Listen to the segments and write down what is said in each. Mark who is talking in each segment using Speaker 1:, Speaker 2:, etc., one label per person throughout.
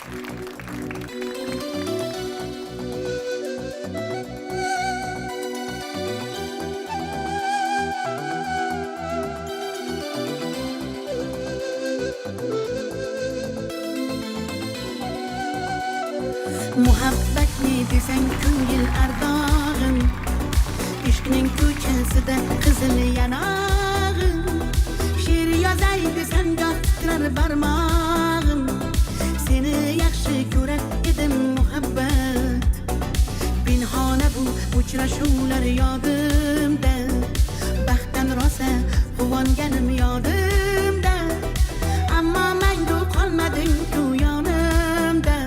Speaker 1: Muhabbatni desang ko'ngil ardog'im, ishqning ko'chasida qizil yanog'im. She'r yozay desam goh titrar barmog'im, seni yaxshi ko'rar edim muhabbat. Pinhona bu uchrashuvlar yodimda, baxtdan rosa quvonganim yodimda. Ammo mangu qolmading-ku yonimda,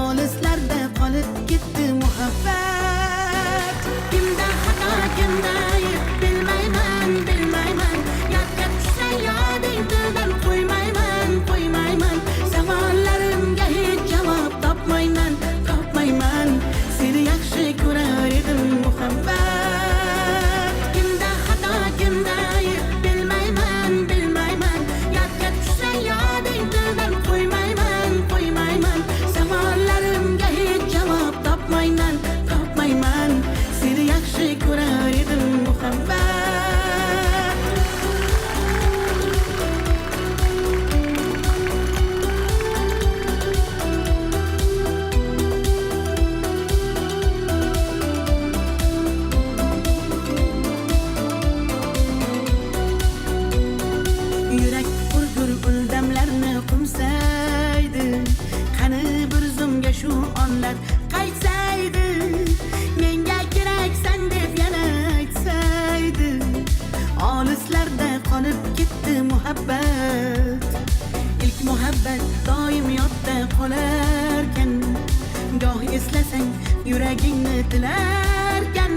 Speaker 1: olislarda qolib ketdi muhabbat. Kimda xato, kimda ayb bilmayman, bilmayman. Yodga tushsa yoding tildan qo'ymayman, qo'ymayman. Savollarimga hech javob topmayman, topmayman. Seni yaxshi ko'rar edim muhabbat. Kimda xato, kimda ayb bilmayman, bilmayman. Yodga tushsa yoding tildan qo'ymayman, qo'ymayman. Savollarimga hech javob topmayman, topmayman. Seni yaxshi ko'rar edim muhabbat. Yurak urgur uldamlarni qo'msaydi, qani bir zumga shu onlar qaytsaydi. Menga keraksan deb yana aytsaydi. Olislarda qolib ketdi muhabbat. Ilk muhabbat doim yodda qolarkan, goh eslasang yuragingni tilarkan.